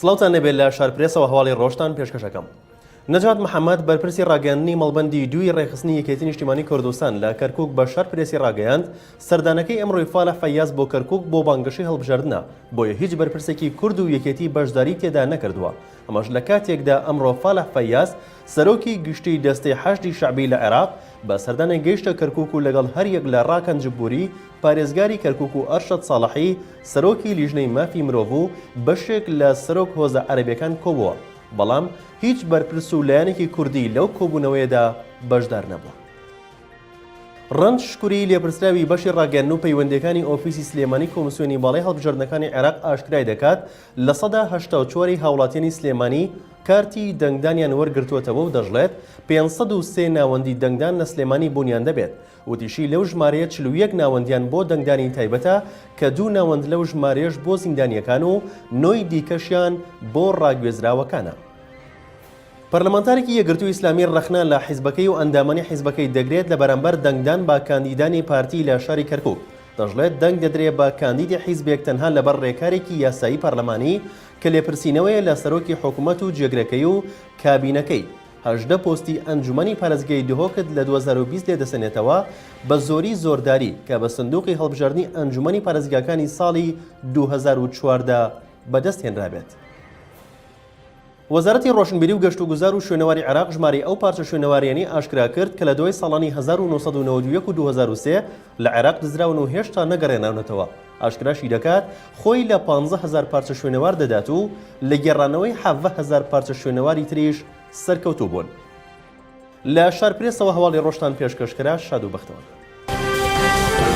سڵاوتان لێبێت لە شارپرێسەوە هەواڵی ڕۆژتان پێشکەش ئەکەم. نەجات محەمەد بەرپرسی ڕاگەیاندنی مەڵبەندی دووی ڕێکخستنی یەکێتی نیشتیمانی کوردستان لە کەرکوک بە شارپرێسی ڕاگەیاند، سەردانەکەی ئەمڕۆی فالح فەیاز بۆ کەرکوک بۆ بانگەشەی هەڵبژاردنە، بۆیە هیچ بەرپرسێکی کورد و یەکێتی بەشداری تێدا نەکردووە، ئەمەش لە کاتێکدا ئەمڕۆ فالح فەیاز سەرۆکی گشتیی دەستەی حەشدی شەعبی لە عێراق بە سەردانێک گەیشتە کەرکوک و لەگەڵ هەریەک لە ڕاکان جبوری پارێزگاری کەرکوک و ئەرشەد ساڵحی سەرۆکی لیژنەی مافی مرۆڤ و بەشێک لە سەرۆک هۆزە عەرەبیەکان کۆبۆوە، بەڵام هیچ بەرپرس و لایەنێکی کوردی لەو کۆبوونەوەیەدا بەشدار نەبووە. ڕەنج شکوری لێپرسراوی بەشی ڕاگەیاندن و پەیوەندییەکانی ئۆفیسی سلێمانی کۆمسیۆنی باڵای هەڵبژاردنەکانی عێراق ئاشکرای دەکات، 84% ی هاوڵاتیانی سلێمانی کارتی دەنگدانیان وەرگرتووەتەوە و دەشڵێت، 503 ناوەندی دەنگدان لە سلێمانی بوونیان دەبێت. وتیشی، لەو ژمارەیە 41 ناوەندیان بۆ دەنگدانی تایبەتە کە دوو ناوەند لەو ژمارەیەش بۆ زیندانییەکان و نۆی دیکەشیان بۆ ڕاگوێزراوەکانە. پەرلەمانتارێکی یەکگرتووی ئیسلامی ڕەخنە لە حیزبەکەی و ئەندامانی حیزبەکەی دەگرێت لە بەرامبەر دەنگدان بە کاندیدانی پارتی لە شاری کەرکوک، دەشڵێت دەنگ دەدرێ بە کاندیدی حیزبێک تەنها لەبەر رێکارێکی یاسایی پەرلەمانی کە لێپرسینەوەیە لە سەرۆکی حکومەت و جێگرەکەی و کابینەکەی. 18 پۆستی ئەنجومەنی پارێزگای دهۆکت لە 2020 لێدەسەنێتەوە بە زۆری زۆرداری کە بە سندوقی هەڵبژاردنی ئەنجومەنی پارێزگاکانی ساڵی 2014 بەدەست هێنرابێت. وەزارەتی ڕۆشنبیری و گەشتوگوزار و شوێنەواری عێراق ژمارەی ئەو پارچە شوێنەوارییانەی ئاشکرا کرد کە لە دوای ساڵانی 1991 و 2003 لە عێراق دزراون و هێشتا نەگەڕێنراونەتەوە، ئاشکراشی دەکات خۆی لە پانزە هەزار پارچە شوێنەوار دەدات و لە گێڕانەوەی حەڤە هەزار پارچە شوێنەواری تریش سەرکەوتوو بوون. لە شارپرێسەوە هەواڵی ڕۆژتان پێشکەش کرا، شاد و بەختەوەر بن.